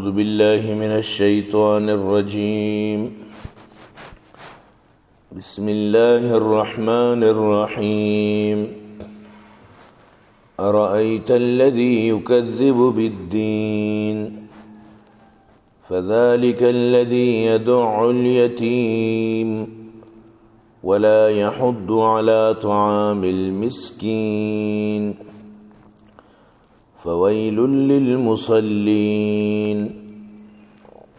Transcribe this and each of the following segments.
أعوذ بالله من الشيطان الرجيم. بسم الله الرحمن الرحيم. أرأيت الذي يكذب بالدين فذلك الذي يدع اليتيم ولا يحض على طعام المسكين فويل للمصلين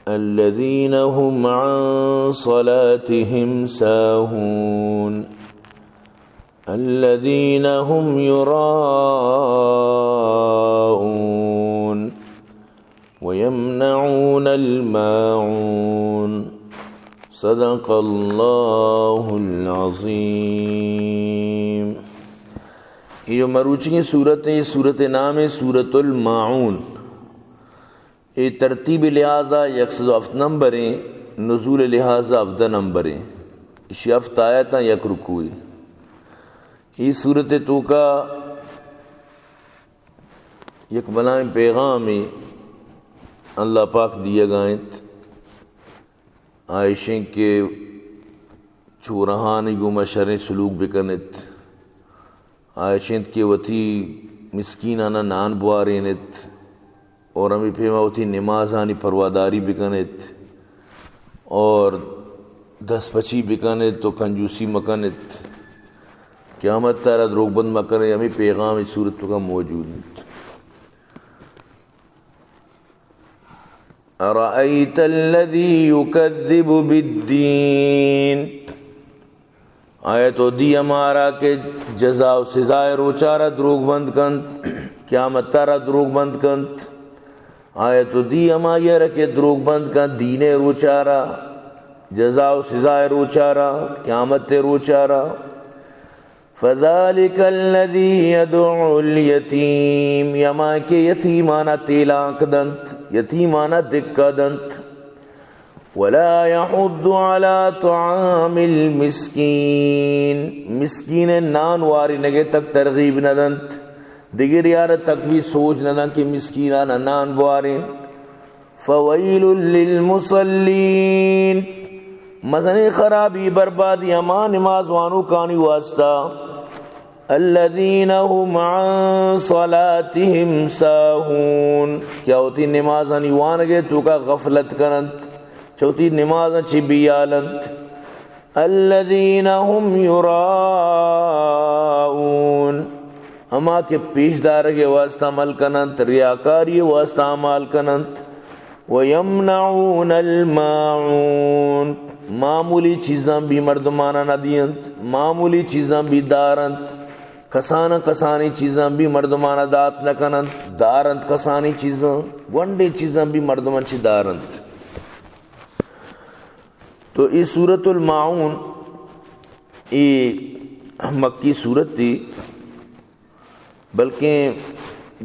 الذين هم عن صلاتهم ساهون الذين هم يراءون ويمنعون الماعون. صدق الله العظيم. یہ جو مروچی سورت ہے، یہ سورت نام ہے سورت الماعون. اے ترتیب لحاظا یک سد و ہفت نمبر ایں، نزول لحاظا ہفدہ نمبر ایں. اشی ہفت آیتاں، یک رکوعی. اے سورت توکا یک بلائیں پیغامے اللہ پاک دیگا انت. آ ایشیں کہ چورہانی گوما شریں سلوک بکنت. آ ایش انت کہ وتی مسکینانا نان بوارینت اور ہمے پیما وتی نمازانی پرواداری بکنت اور دست پچی بکنت و کنجوسی مکنت. قیامت تارا دروگ بند مکنت. ہمے پیغام اے سورت توکا موجود انت. أرأيت الذي يكذب بالدين. آیا تو دی ہمارا کہ جزا و سزائے روچارا دروگ بند کنت، قیامت تارا دروگ بند کنت؟ آیا تو دی ہمایرا کہ دروگ بند کنت دینے روچارا، جزا و سزائے روچارا، قیامت روچارا؟ فذلك الذي يدع اليتيم، ہما کہ یتیمانا تیلانک دنت، یتیمانا دکہ دنت. ولا يحض على طعام المسكين، مسکین نان وارینگے تک ترغیب نہ دنت، دگریارا تک بھی سوج نہ دنت کہ مسکینانا نان بوارین. فويل للمصلين، مزنیں خرابی بربادی ہما نماز وانوکانی واسطہ، الذين هم عن صلاتهم ساهون، کہ وتی نمازانی وانگے توکا غفلت کننت، چہ وتی نمازاں چہ بیالنت. الذين هم يراءون، ہما کہ پیش دارگ ء واسطہ عمل کننت، ریاکاری ء واسطہ اعمال کننت. ويمنعون الماعون، معمولی چیزاں بھی مردمانا نہ دینت، معمولی چیزاں بھی دارنت، کساناں کسانی چیزاں بھی مردمانا دات نہ کننت، دارنت کسانی چیزاں، گونڈیں چیزاں بھی مردمان چہ دارنت. تو اے سورۃ الماعون، اے مکی سورت تھی، بلکیں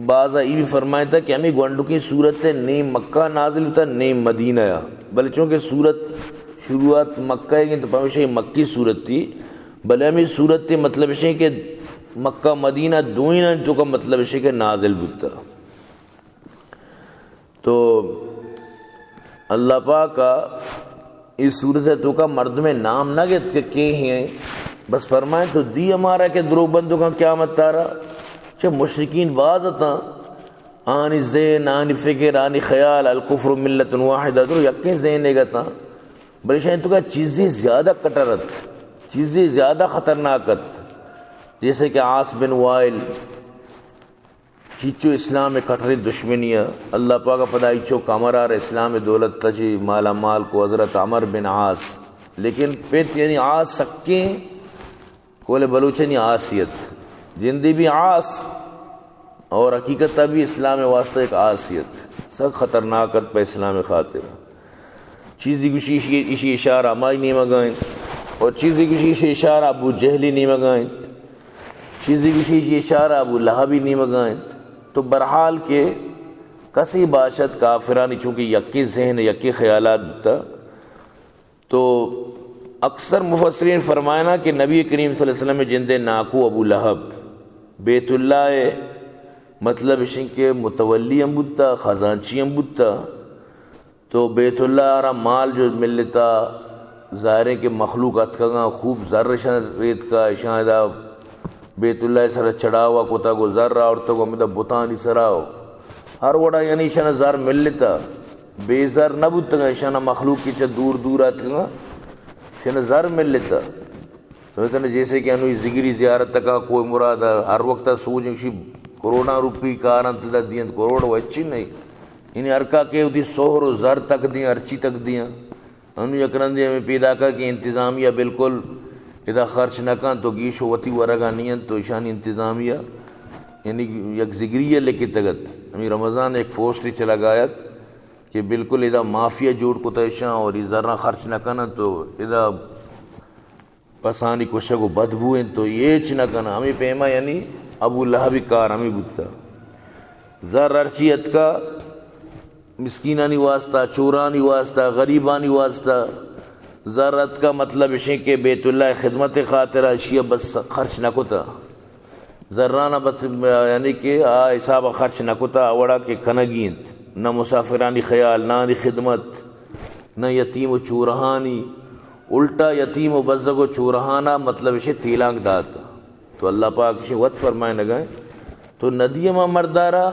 بعضا ای بھی فرمائتا کہ ہمیں گونڈکیں سورت نیم مکہ نازل ہوتا، نیم مدینہ یا، بلے چونکہ سورت شروعات مکہ ہے تو پمیشہ مکی سورت تھی، بلے ہمیں سورت مطلب ہے کہ مکہ مدینہ دوئیں توکا مطلب ہے کہ نازل بوتا. تو اللہ پاک ء اے سورت ء توکا مردمے نام نہ گت کہ کے ہیں، بس فرمائیں تو دی ہمارا کہ دروگ بندوکاں قیامت تارا. چہ مشرکین باز اتاں، آنی ذہن، آنی فکر، آنی خیال، الکفر ملت واحدہ، درو یکیں ذہن ء گتاں، بلے شاید توکا چیزی زیادہ کٹر ات، چیزی زیادہ خطرناک ات، جیسے کہ عاص بن وائل، چیچو اسلام ء کٹریں دشمنی ء اللہ پاک ء پدا ایچو کمرار اسلام ء دولت ء چی مالا مال کو حضرت عمر بن عاص، لیکن پت یعنی عاص سکیں کول بلوچنی عاصیت، جندی بھی عاص اور حقیقت ء بھی اسلام ء واسطہ ایک عاصیت سک خطرناک ات پہ اسلام ء خاطر. چیزی گوشی ایشی، ایشی اشارہ ہمائی نیمگا انت، اور چیزی گوشی ایشی اشارہ ابو جہلی نیمگا انت، چیزی گوشی ایشی اشارہ ابو لہبی نیمگا انت. تو برحال کہ کسی باشد کافرانی چونکہ یکی ذہن، یکی خیالات بوتا، تو اکثر مفسرین فرمائنا کہ نبی کریم صلی اللہ علیہ وسلم جندے ناکو ابو لہب بیت اللہ مطلب اشیں کہ متولی ہم بوتا، خزانچی ہم بوتا، تو بیت اللہ را مال جو ملتا، ظاہر ہے کہ مخلوق اتکگاں، خوب زر اشاں ریتکا، اشاں ادا بیت اللہ سر چڑھاوا کتا، گو زر آورتا، گو ہمدا بتانی سرا ہو۔ ہر وڑا یعنی اشاں زر ملتا، بے زر نہ بوتگاں، اشاں مخلوق کی چہ دور دور آتکگاں، اشاں زر ملتا۔ سمجھتے نا، جیسے کہ انوی زگری زیارت تکا کوہ مراد ہر وقت سوج انشی کروڑاں روپی کارنت دا دینت، کروڑ و اچی نہیں۔ یعنی ہر کا کہ وتی سہر و زر تک دیں، ہرچی تک دیں۔ انو یک رندے ہمیں پیدا کا کہ انتظامیہ بالکل ادا خرچ نہ کن تو گیش و وتی ورگا نہیں انت تو اشانی انتظامیہ یعنی یک زگری لکھتگت۔ ہمیں رمضان ایک پوسٹ چلا گایت کہ بالکل ادا مافیا جوڑ کتا اشاں اور یہ زراں خرچ نہ کن تو ادا پسانی کشگ و بدبو انت تو ہیچ نہ کناں۔ ہمے پیما یعنی ابو لہب کار ہمے بوتا۔ زر ہرچی اتکا مسکینانی واسطہ، چورانی واسطہ، غریبانی واسطہ زر اتکا، مطلب اشیں کہ بیت اللہ خدمت خاطر اشیا بس خرچ نہ کتا۔ زرانا بس یعنی کہ آ حساب خرچ نہ کتا، آ وڑا کہ کنگی انت، نہ مسافرانی خیال، نہ آنی خدمت، نہ یتیم و چورہانی، الٹا یتیم و بزگ و چورہانا مطلب اشے تیلانک دات۔ تو اللہ پاک اشے وت فرمائنگا، تو ندی ہما مردارا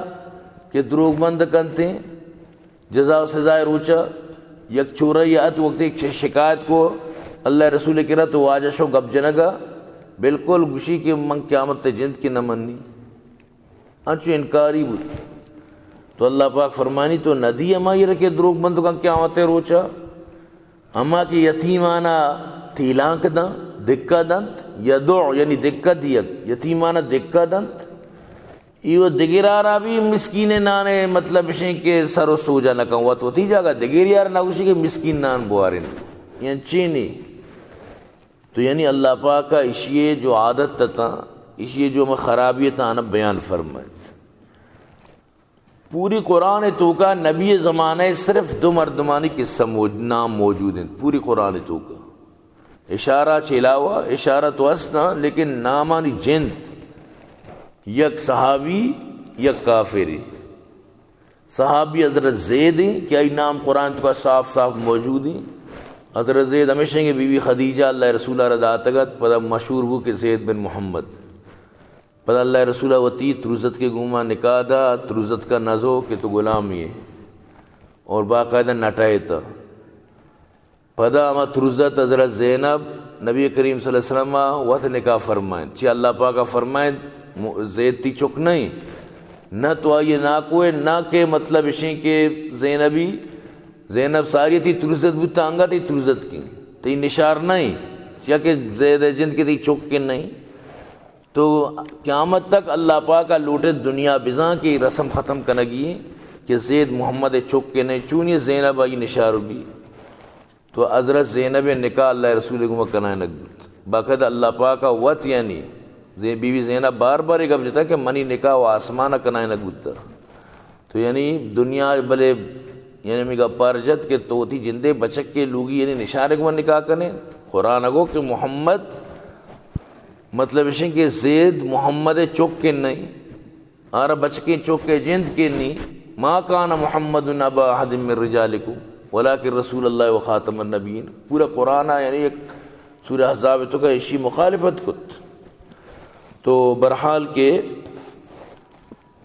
کہ دروگ بند کنتے، جزا و سزائے روچا یک چورہ یا ات وقت ایک شکایت کو اللہ رسول کرا تو واجہ شو گپ جنگا، بالکل گوشی کہ من قیامت تے جند کے نہ منی۔ انچو انکاری بوت۔ تو اللہ پاک فرمانی تو ندی ہما یہ رکھے دروگ بندگاں قیامت روچا، ہما کہ یتیمانا تیلانک داں، دکا دنت، یدع یعنی دکا دیگ، یتیمانا دکا دنت، ایو دگرارا بھی مسکین نانے مطلب اشیں کہ سر و سوجا نہ کن وت وتی جاگہ دگر یار نہ گوشی کہ مسکین نان بوارن، یعنی چینی۔ تو یعنی اللہ پاک اشی جو عادت تتاں، اشی جو ہم خرابی تاں بیان فرمائیت۔ پوری قرآن توکا نبی زمانے صرف دو مردمانی قصہ موج-، نام موجود انت پوری قرآن توکا۔ اشارہ چہ علاوہ، اشارہ تو ہستاں، لیکن نامانی جند، یک صحابی، یک کافری۔ صحابی حضرت زید ہیں کہ آئی نام قرآن توکا صاف صاف موجود ہیں۔ حضرت زید ہمیشہ کہ بی بی خدیجہ اللہ رسول را داتگت، پدا مشہور بو کہ زید بن محمد۔ پدا اللہ رسول وتی تروزت کے گوما نکاح دا، تروزت کا نزو کہ تو غلامی ہے اور باقاعدہ نٹائے تا۔ پدا ہما تروزت حضرت زینب نبی کریم صلی اللہ علیہ وسلم وت نکاح فرمائیں۔ چی اللہ پاکا فرمائیں، م-، زید تی چک نہیں، نہ تو آئیے ناکوئے، نہ کہ مطلب اشیں کہ زینبی، زینب ساری تی تروزت بوتا انگا تی تروزت کی، تی نشار نہیں، یا کہ زید جند کے تی چک کے نہیں۔ تو قیامت تک اللہ پاک ء لوٹت دنیا بزاں کہ اے رسم ختم کنگی انت کہ زید محمد ء چک ء نہ چونی زینب آئی نشار بی۔ تو حضرت زینب ء نکاح اللہ ء رسول ء گوما کنائینگ بوت۔ باقاعدہ اللہ پاک ء وت یعنی زی-، بی بی زینب بار بار اے گپ جتا کہ منی نکاح و آسمان ء کنائینگ بوتا۔ تو یعنی دنیا بلے یعنی ہمے گپا رجت کہ تو وتی جندے بچکے لوگی یعنی نشارے گوں نکاح کنے۔ قرآن گو کہ محمد مطلب اشیں کہ زید محمد چک کے نہیں، آرا بچکیں چک کے جند کے نہیں۔ ما کان محمد ابا احد من رجالکم ولکن رسول اللہ و خاتم النبیین۔ پورا قرآن یعنی ایک سورہ احزاب توکا اشی مخالفت کت۔ تو برحال کہ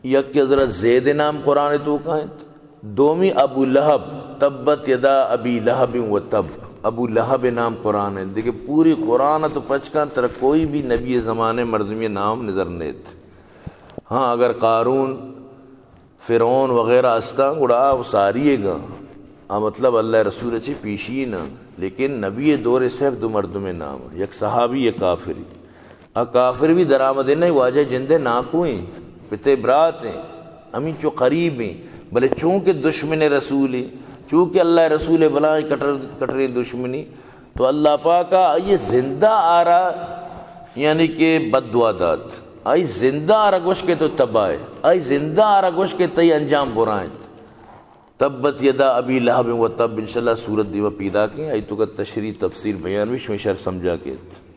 یک حضرت زید نام قرآن توکا انت، دومی ابو لہب، تبت یدا ابی لہب و تب، ابو لہب نام قرآن انت۔ دیکھے پوری قرآن تو پچ کن ترا کوئی بھی نبی زمانے مردمی نام نظر نیت۔ ہاں اگر قارون، فرعون وغیرہ استاں گڑا آ ساری گاں، آ مطلب اللہ رسول چی پیشی نہ، لیکن نبی دور صرف دو مردم نام، یک صحابی یک کافری۔ آ کافر بھی درآمد نہ، واجہ جندے ناکو ہیں، پتے برات ہیں، ہمینچو قریب ہیں، بلے چونکہ دشمن رسول ہیں، چونکہ اللہ رسول بلائیں کٹر، کٹریں دشمنی، تو اللہ پاک آئی زندہ آرا یعنی کہ بددعا دات، آئی زندہ آرا گوش کہ تو تباہ ہے، آئی زندہ آرا گوش کہ تئی انجام برائیں۔ تبت یدا ابی لہب و تب، انشاءاللہ سورت دیما پیدا کیں، آئی توکا تشریح تفسیر بیان بھی شمی شر سمجھا کیت۔